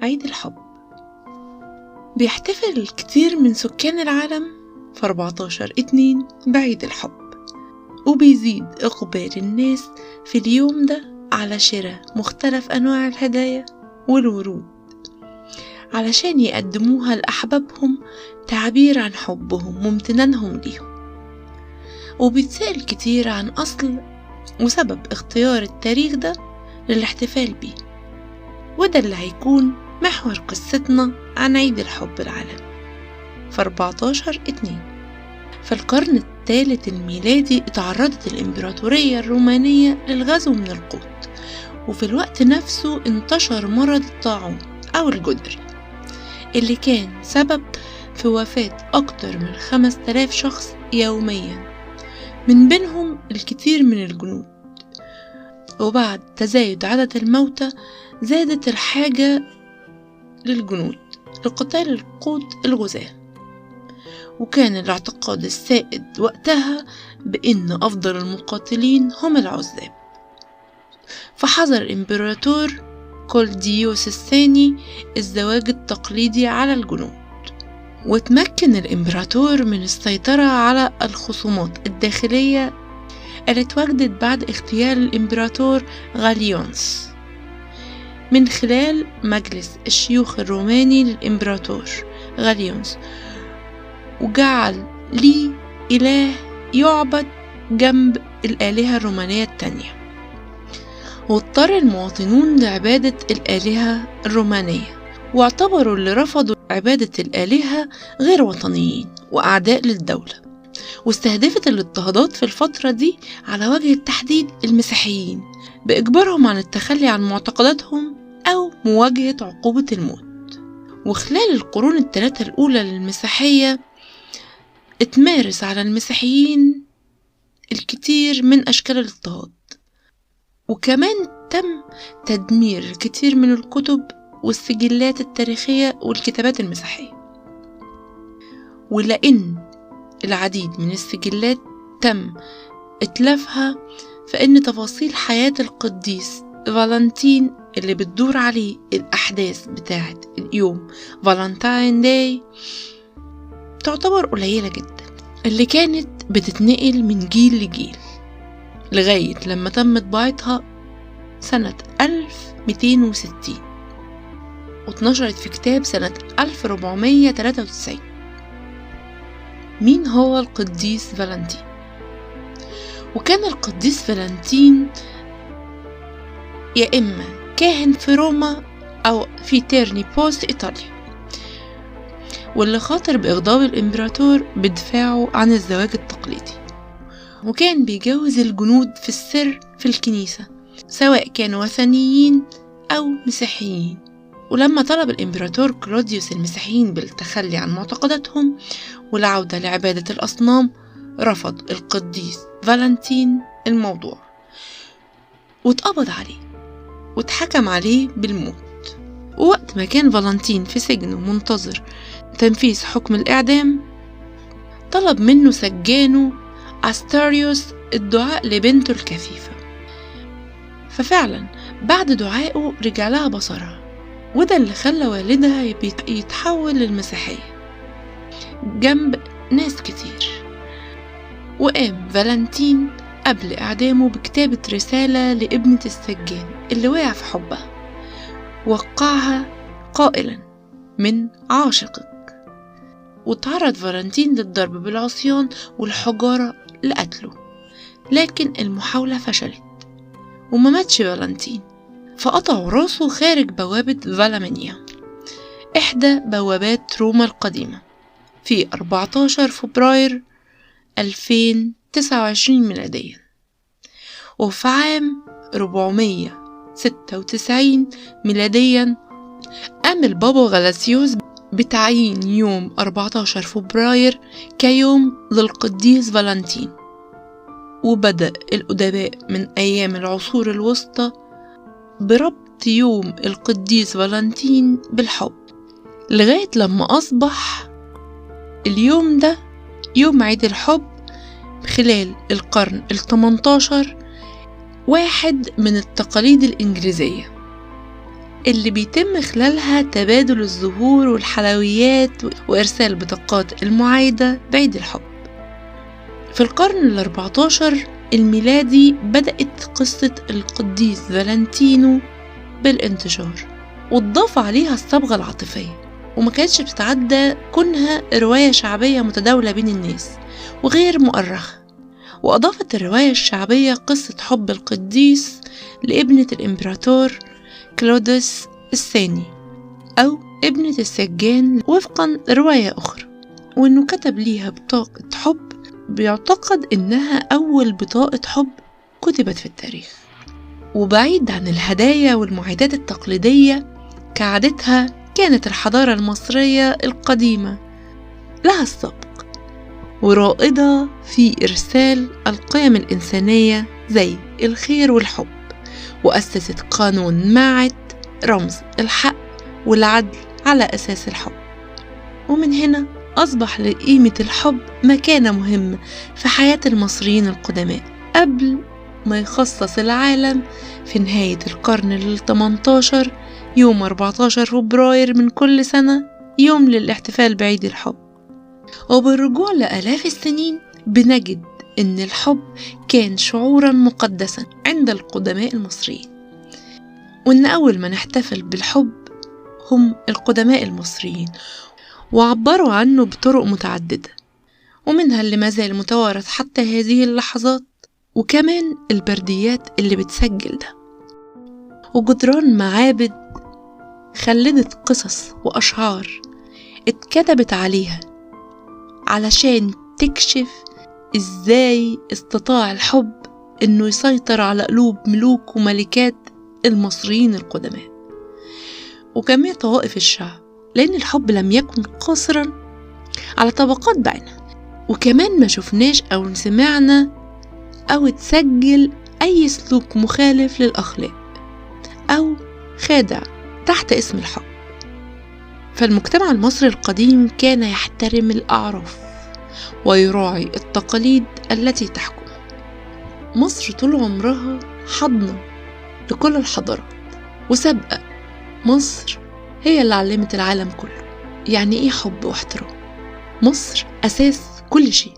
عيد الحب. بيحتفل الكثير من سكان العالم في 14/2 بعيد الحب، وبيزيد إقبال الناس في اليوم ده على شراء مختلف أنواع الهدايا والورود علشان يقدموها لأحبابهم تعبير عن حبهم وامتنانهم ليهم. وبيتسأل كتير عن أصل وسبب اختيار التاريخ ده للاحتفال بيه، وده اللي هيكون محور قصتنا عن عيد الحب العالمي في 14/2. في القرن الثالث الميلادي اتعرضت الإمبراطورية الرومانية للغزو من القوط، وفي الوقت نفسه انتشر مرض الطاعون أو الجدري اللي كان سبب في وفاة أكتر من 5000 شخص يوميا، من بينهم الكثير من الجنود. وبعد تزايد عدد الموتى زادت الحاجة للجنود لقتال القوط الغزاة، وكان الاعتقاد السائد وقتها بأن أفضل المقاتلين هم العزاب. فحظر الإمبراطور كلوديوس الثاني الزواج التقليدي على الجنود، وتمكن الإمبراطور من السيطرة على الخصومات الداخلية اللي اتوجدت بعد اغتيال الإمبراطور غاليونس من خلال مجلس الشيوخ الروماني للإمبراطور غاليونس، وجعل ليه إله يعبد جنب الآلهة الرومانية التانية. واضطر المواطنون لعبادة الآلهة الرومانية، واعتبروا اللي رفضوا عبادة الآلهة غير وطنيين وأعداء للدولة. واستهدفت الاضطهادات في الفترة دي على وجه التحديد المسيحيين بإجبارهم عن التخلي عن معتقداتهم أو مواجهة عقوبة الموت. وخلال القرون الثلاثة الأولى للمسيحية اتمارس على المسيحيين الكثير من أشكال الاضطهاد، وكمان تم تدمير الكثير من الكتب والسجلات التاريخية والكتابات المسيحية. ولأن العديد من السجلات تم اتلافها، فإن تفاصيل حياة القديس فالنتين اللي بتدور عليه الأحداث بتاعة اليوم Valentine Day تعتبر قليلة جدا، اللي كانت بتتنقل من جيل لجيل لغاية لما تم طباعتها سنة 1260 واتنشرت في كتاب سنة 1493. مين هو القديس فالنتين؟ وكان القديس فالنتين يا إما كاهن في روما أو في تيرني بوست إيطاليا، واللي خاطر بإغضاب الإمبراطور بدفاعه عن الزواج التقليدي، وكان بيجوز الجنود في السر في الكنيسة سواء كانوا وثنيين أو مسيحيين. ولما طلب الإمبراطور كلوديوس المسيحيين بالتخلي عن معتقداتهم والعودة لعبادة الأصنام، رفض القديس فالنتين الموضوع واتقبض عليه واتحكم عليه بالموت. ووقت ما كان فالنتين في سجنه منتظر تنفيذ حكم الإعدام، طلب منه سجانه أستاريوس الدعاء لبنته الكفيفة، ففعلا بعد دعائه رجع لها بصرها، وده اللي خلى والدها يتحول للمسيحية جنب ناس كتير. وقام فالنتين قبل إعدامه بكتابة رسالة لابنة السجان اللي وقع في حبها، وقعها قائلا من عاشقك. وتعرض فالنتين للضرب بالعصيان والحجارة لقتله، لكن المحاولة فشلت وما ماتش فالنتين، فقطعوا راسه خارج بوابة فالامينيا إحدى بوابات روما القديمة في 14 فبراير 2029 ميلاديا. وفي عام 496 ميلاديا قام البابا غلاسيوس بتعيين يوم 14 فبراير كيوم للقديس فالنتين. وبدأ الأدباء من أيام العصور الوسطى بربط يوم القديس فالنتين بالحب، لغاية لما أصبح اليوم ده يوم عيد الحب خلال القرن ال18 واحد من التقاليد الإنجليزية. اللي بيتم خلالها تبادل الزهور والحلويات وإرسال بطاقات المعايدة بعيد الحب. في القرن 14 الميلادي بدأت قصة القديس فالنتينو بالانتشار، واتضاف عليها الصبغة العاطفية، وما كانتش بتتعدى كونها رواية شعبية متداولة بين الناس وغير مؤرخة. وأضافت الرواية الشعبية قصة حب القديس لابنة الإمبراطور كلودس الثاني أو ابنة السجان وفقا لرواية أخرى، وإنه كتب ليها بطاقة حب بيعتقد إنها أول بطاقة حب كتبت في التاريخ. وبعيد عن الهدايا والمعايدات التقليدية كعادتها، كانت الحضارة المصرية القديمة لها السبق ورائدة في إرسال القيم الإنسانية زي الخير والحب، وأسست قانون ماعت رمز الحق والعدل على أساس الحب. ومن هنا أصبح لقيمة الحب مكانة مهمة في حياة المصريين القدماء قبل ما يخصص العالم في نهاية القرن 18 يوم 14 فبراير من كل سنة يوم للاحتفال بعيد الحب. وبالرجوع لآلاف السنين بنجد إن الحب كان شعورا مقدسا عند القدماء المصريين، وإن أول ما نحتفل بالحب هم القدماء المصريين، وعبروا عنه بطرق متعددة، ومنها اللي ما زال متوارث حتى هذه اللحظات، وكمان البرديات اللي بتسجل ده، وجدران معابد خلدت قصص وأشعار اتكتبت عليها علشان تكشف إزاي استطاع الحب إنه يسيطر على قلوب ملوك وملكات المصريين القدماء وجميع طوائف الشعب، لأن الحب لم يكن قاصرا على طبقات بعينها. وكمان ما شفناش أو سمعنا أو تسجل أي سلوك مخالف للأخلاق أو خادع تحت اسم الحب. فالمجتمع المصري القديم كان يحترم الأعراف ويراعي التقاليد التي تحكمه. مصر طول عمرها حضنة لكل الحضارات وسابقة. مصر هي اللي علمت العالم كله يعني إيه حب واحترام. مصر أساس كل شيء.